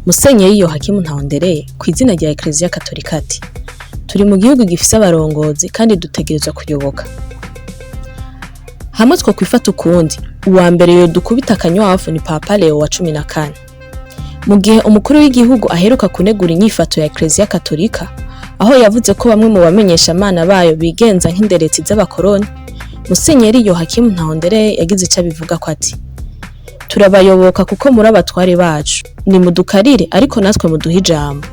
Musenyeri Yohakimu Ntahondereye ku izina rya Eklezia Katolika ati: "Turi mu gihugu gifise abarongozi kandi dutegerezwa kuyoboka. Hamwe twokwifata ukundi, uwa mbere yodukubita akanywafu ni Papa Leo wa 14." Mu gihe umukuru w'igihugu aheruka kunegura inyifato ya Eklezia Katolika, aho yavuze ko bamwe mu bamenyeshamana bayo bigenza nk'inderetsi z'abakoroni, Musenyeri Yohakimu Ntahondereye yagize ico abivugako ati: "Turabayoboka kuko muri abatware bacu, nimudukarire ariko natwe muduhe ijambo."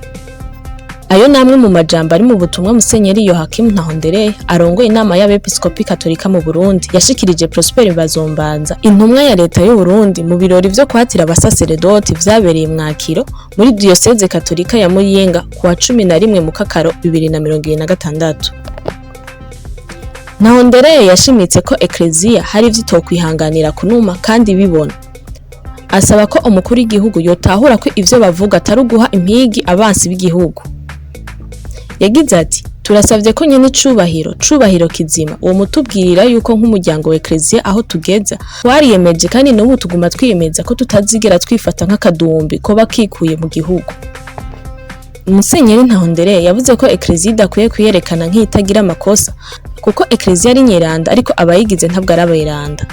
Ayo namwe mu majambo ari mu butumwa Musenyeri Yohakimu Ntahondereye arongoye inama y'abepiskopi katolika mu Burundi yashikirije Prosper Bazombanza, intumwa ya leta y'u Burundi, mu birori vyo kwatira abasaseredoti vyabereye Mwakiro muri diyoseze katolika ya Muyinga kuwa 11 Mukakaro 2026. Ntahondereye yashimitse ko Ekleziya hari ivyo itokwihanganira kunuma kandi bibona. Asaba ko umukuru w'igihugu yotahura ko ivyo bavuga atari uguha impigi abansi b'igihugu. Yagize ati: "Turasavye ko nyene icubahiro, cubahiro kizima, uwo mutubwirira yuko nk'umuryango wa Ekleziya aho tugeza, twariyemeje kandi n'ubu tuguma twiyemeza ko tutazigera twifata nk'akadumbi koba kikuye mu gihugu." Musenyeri Ntahondereye yavuze ko Ekleziya idakwiye kwiyerekana nk'iyitagira amakosa, kuko Ekleziya ari nyeranda ariko abayigize ntabwo ari aberanda.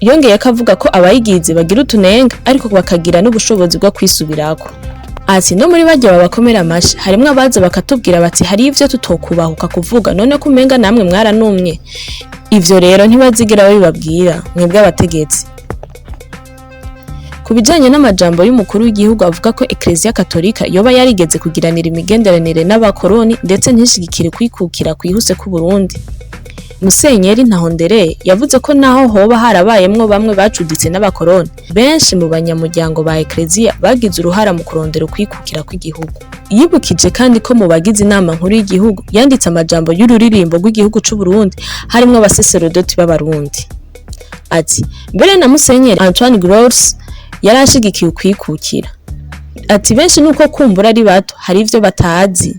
Yongeyeko avuga ko abayigize bagira utunenga ariko bakagira n'ubushobozi bwo kwisubirako. Ati: "No muri barya babakomera amashi harimwo abaza bakatubwira bati hari ivyo tutokubahuka kuvuga, none ko umenga namwe mwaranumye. Ivyo rero ntibazigera babibabwira mwebwe abategetsi." Ku bijanye n'amajambo y'umukuru w'igihugu avuga ko Ekleziya Katolika yoba yarigeze kugiranira imigenderanire n'abakoroni ndetse ntishigikire kwikukira kwihuse k'Uburundi, Musenyeri Ntahondereye yavuze ko naho hoba harabayemwo bamwe bacuditse n'abakoroni, benshi mu banyamuryango ba Ekleziya bagize uruhara mu kurondera ukwikukira kw'igihugu. Yibukije kandi ko mu bagize inama nkuru y'igihugu yanditse amajambo y'ururirimbo rw'igihugu c'u Burundi harimwo abaseserodoti b'Abarundi. Ati: "Mbere na Musenyeri Antoine Gross yarashigikiye ukwikukira." Ati: "Benshi nuko kumbura ari bato hari ivyo batazi."